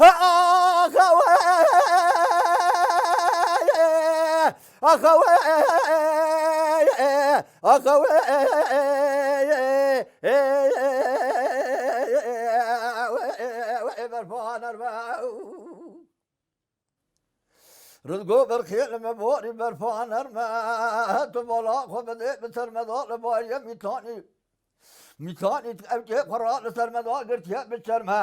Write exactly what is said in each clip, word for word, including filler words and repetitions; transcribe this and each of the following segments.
Axa we, axa we, axa we, berfa nerme. Rizgo berxê li me borî berfa nerme. Tu bala xwe bidê bi sermeda li bariye mîtanî. Mîtanî ev kê xwe ra li sermeda girtiye bi çerme.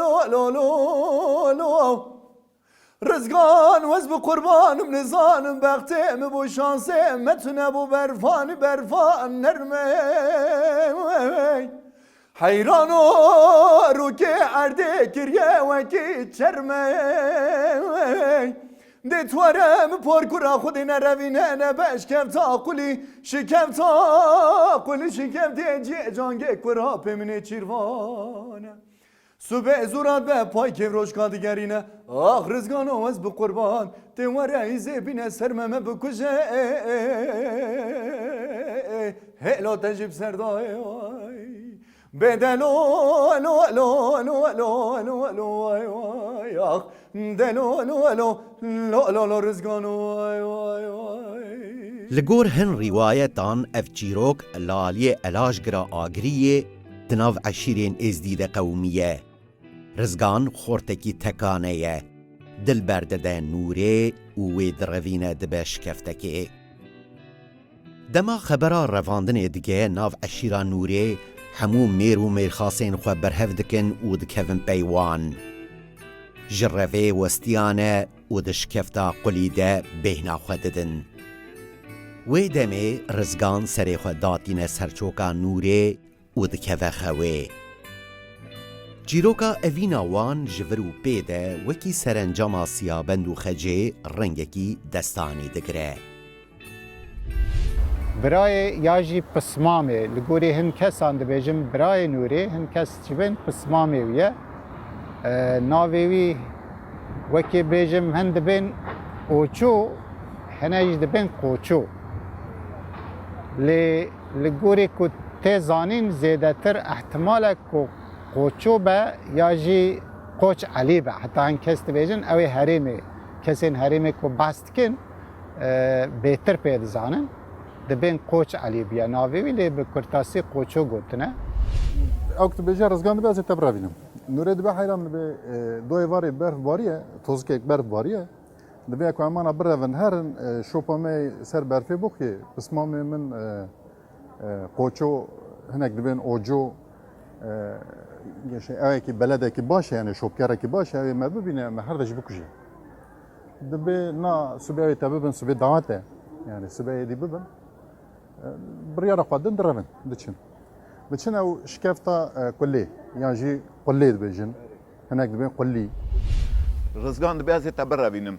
lo lo lo lo lo. Rizgan wez bi qurbanim nizanim bextê mi bû şansê me tune bû berfanî berfan nermey. Heyran û rûkê erdê kiriye wekî çermey. Dê twere mi por kura xwedê nerevîne nebe şikefta qulî şikefta qulî şikeftê cê cangê kura pê min ê çîrvane. Subê zûrat be pay kêvrojka digerîne. Ax rizgano ez bi qurban. Tê were îzê bîne ser me me bikuje. Hêlo te jî bi ser dayê ay. Bê de lo lo lo lo lo lo lo ay ay ax. De lo lo lo lo lo lo rizgano ay ay ay. Li gor hin rîwayetan ev çîrok li aliyê Elajgira Agiriyê di nav eşîrên Êzdî de qewimiye. Rizgan xortekî tekane ye. Dil berdide nûrê û wê direvîne dibe şikeftekê. Dema xebera revandinê digeye nav eşîra nûrê, hemû mêr û mêrxasên xwe berhev dikin û dikevin pey wan. Ji revê westiyane û di şikefta qulî de bêhna xwe didin. Wê demê Rizgan serê xwe datîne serçoka nûrê û dikeve xewê. Çîroka evîna wan ji vir û pê de wekî serencama Siyabend û Xecê rengekî destanî digire. Birayê ya jî pismamê, li gorî hin kesan dibêjin birayê Nûrê, hin kes jibên pismamê wî ye. Navê wî wekî bêjim hin dibên Oço, hine jî dibên Qoço. Lê li gorî ku tê zanîn zêdetir ihtimal e ku Qoço be ya jî Qoç Elî be. Heta hin kes dibêjin ew ê herêmê, kesên herêmê ku behs dikin, bêtir pê dizanin. Dibên Qoç Elî biye navê wî, lê bi kurtasî Qoço gotine. Ew ku tu bêje Rizgan dibe ez ê te birevînim. Nûrê dibe heyran dibe, e, doyê varê berf bariye, tozikek berf bariye. Dibe ku emana birevin herin, e, şopa me ser berfê bixuyê, pismamê min, e, e, Qoço, hinek dibên Oco, e, şey, ewekî beledekî baş e, yani şopkerekî baş e, ew ê me bibîne, me her de jî bikuje. Dibê na sibê ew ê te bibin, sibê dawet e. Yani sibê êdî bibin. E, biryara xwe din direvin, diçin. Diçin ew şikefta, e, kulê, yan jî qulê dibêjin. Hinek dibên qulî. Rizgan dibê ez ê te birevînim.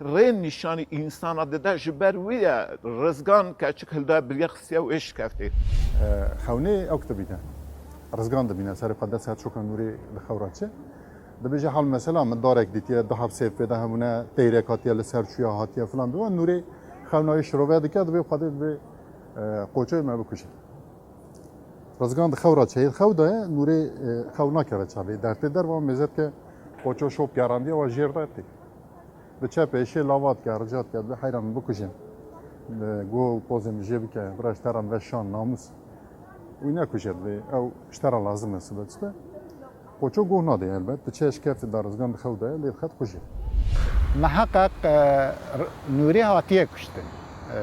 Rê nîşanî însana dide, ji ber wî ye Rizgan keçik hilda biriye xistiye wê şikeftê. Xewnê ew kitibîne. Rizgan dibîne, serê xwe dest her çoka nûrê li xew re çi. Dibêje hal mesela min darek dîtiye, du heb sêv pê de hebûne, teyrek hatiye li ser çûya hatiye filan. Bi wan nûrê xewna wê şirove dike, dibê xwedê dibê e, qoçoyê me bikuje. Rizgan di xew re çeyê xew de ye, nûrê e, xew nakeve çavê. Dertê derva mêze dike qoço şop gerandiye wa jêr de tê. Diçe pêşê lava dike, rica dike, dibê heyran min bikujin. Go pozê min jê bike, bira ji te re veşan, namûs. Wî nekuje, dibê ew ji te re lazim e sibe sibe. Qoço goh nade helbet, diçe şikeftê de Rizgan di xew de ye, lê dixet xwe jê. Miheqeq e, R- Nûrê hatiye kuştin. E,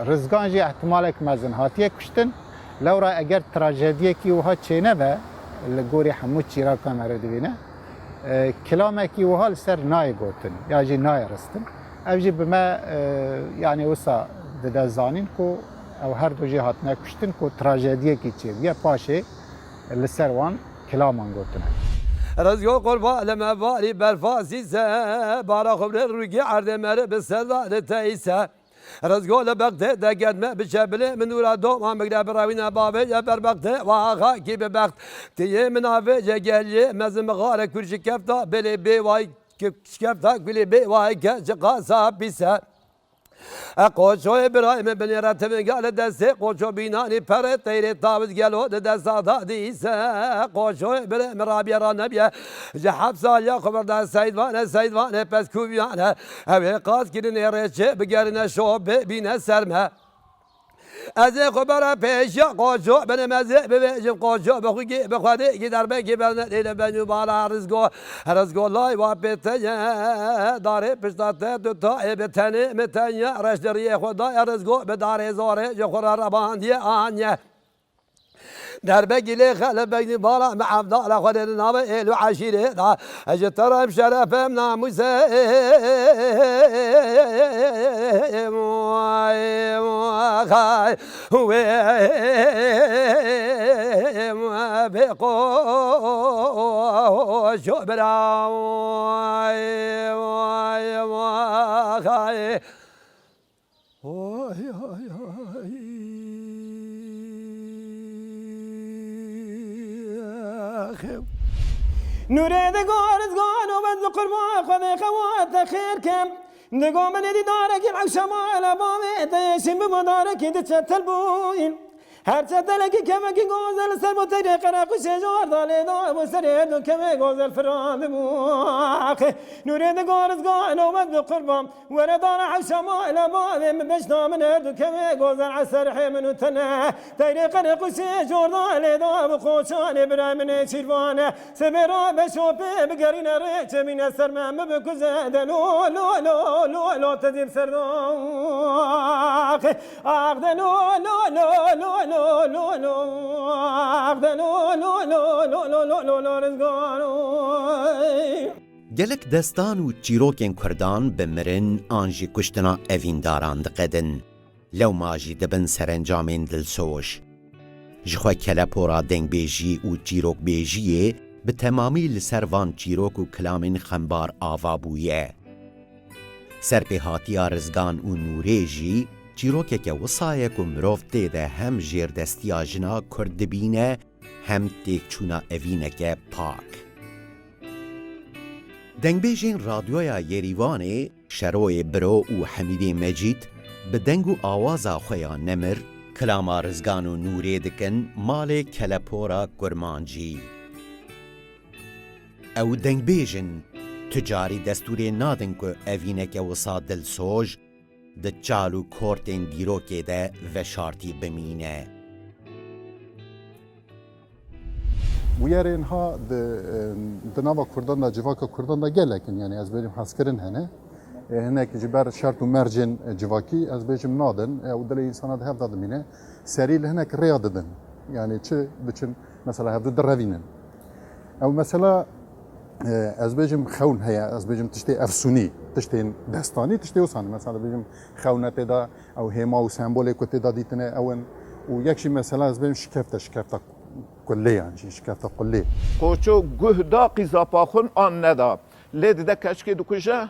Rizgan jî ihtimalek mezin hatiye kuştin. Lewra eger trajediyekî wiha çênebe, li gorî hemû çîrakan me re dibîne, e, kilamekî wiha li ser nayê gotin, ya jî nayê ristin. Ev jî bi me, e, yanî wisa dide zanîn ku ew her du jî hatine kuştin ku trajediyekî çêbûye, paşê li ser wan kilaman gotine. Rizgo qurba li me barî berfa zîze, bara xwe bi rûgî erdê me re bi serdar te îse. Rizgo li bextê de ged me biçe bilê min nûra doma migre birewîne bavê ye ber bextê wa xakî bi bext. Tiyê min avê ye geliyê mezin mixare kur şikefta bilê bê way şikefta gulê bê way ke çiqasa pîse. E qoçoyê birayê min binêre tivinga li destê qoço bînanî perê teyrê tawiz gelo di desta da dîse. Qoçoyê birê min rabiye ra nebiye ji heft saliya xwe birda seydvane seydvane peskûviyane. Ew ê qas kirinê rê çê bigerine şopê bîne ser me. Ez ê xwe bera pêşiya qoço binim, ez ê bibêjim qoço bi xwe gê bi xwedê gî derbekî berne lê li benû bala Rizgo. Rizgo lay wa pê te ye, darê pişta te tu tayê bi tenê min tenya reş di riyê xwe daye Rizgo bi darê zorê ji xwe re rebandiye aniye. Derbekî lê xelebekî bala me evdala xwe dê di navê êl û eşîrê da. Ez ji te re em şeref em namûsê wê bê qoşo bira. Oy, oy, oy. Nûrê digo Rizgan û ez li qurban Xwedê xewa te xêr kem. Digo min ê dîdarekî ewşema ele bavê te yeşîn bibo darekî diçe telbûyî. Her çetelekî kevekî gozel ser bo teyrê qerequşê jor da lê da bo serê du kevê gozel firandibû. Axê Nûrê digo Rizgan û ez li qurban. Were dara hewşa ma ile bavê min beşna min her du kevê gozel eser hê min û tene. Teyrê qerequşê jor da lê da bi qoçanê birayê min ê şîrvane. Sibê ra beşo pê bigerîne rê çemîne ser me mi bikuze de lo lo lo lo lo te dîm ser da. Ax de lo lo lo lo lo lo lo. Ax de lo lo lo lo lo lo lo lo lo rizgaro. Gelek destan û çîrokên kurdan bi mirin an jî kuştina evîndaran diqedin. Lewma jî dibin serencamên dilsoz. Ji xwe kelepora dengbêjî û çîrokbêjiyê bi temamî li ser van çîrok û kilamên xembar ava bûye. Serpêhatiya Rizgan û Nûrê jî çîrokeke wisa ye ku mirov tê de hem jêrdestiya jina kurd dibîne, hem têkçûna evîneke pak. Dengbêjên Radyoya Yerîvanê Şeroyê Biro û Hemîdê Mecîd bi deng û awaza xwe ya nemir kilama Rizgan û Nûrê dikin malê kelepora kurmancî. Ew dengbêj in, tu carî destûrê nadin ku evîneke wisa dilsoz di çal û kortên dîrokê de veşartî bimîne. Bûyerên ha di, di nava Kurdan de, civaka Kurdan de gelek in. Yanî ez bêjim hezkirin hene. E, hinek ji ber şert û mercên civakî ez bêjim nadin. E, û dilê însana di hev de dimîne. Serî li hinek rêya didin. Yanî çi biçin mesela hevdu direvînin. Ew mesela, e, ez bêjim xewn heye, ez bêjim tiştê efsûnî, tiştên destanî, tiştê wisa ne. Mesela bêjim xewne tê de, ew hêma û sembolê ku tê de dîtine ew in. Û yek jî mesela ez bêjim şikefte, şikefta kulê yan jî, şikefta kulê. Qoço guh da qîza paxun an neda. Lê dide keçikê dikuje.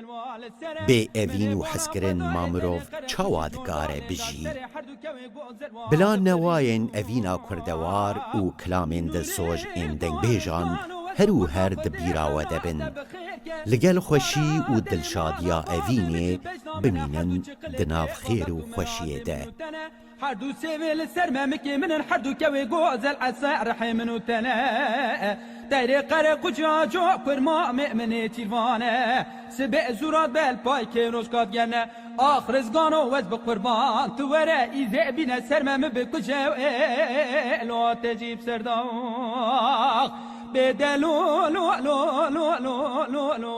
Bê evîn û hezkirin ma mirov çawa dikare bijî? Bila newayên evîna kurdewar û kilamên dilsoj ên dengbêjan her û her di bîra we de bin. Li gel xweşî û dilşadiya evînê bimînin di nav xêr û xweşiyê de. Her du sêvê li ser memikê min in, her du kewê gozel esa rihê min û te ne. Teyrê qere quca co kurma mêminê çîrvan e. Sibê zûrat bel pay kê roj kat gene. Ax rizgano wez bi qurban tu were, îzê bîne ser me min bi kuce, ê, lo te jî bi serdax. Bê delo, lo, lo, lo, lo, lo, lo.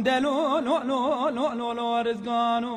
Delo, lo, lo, lo, lo, lo, rizgano.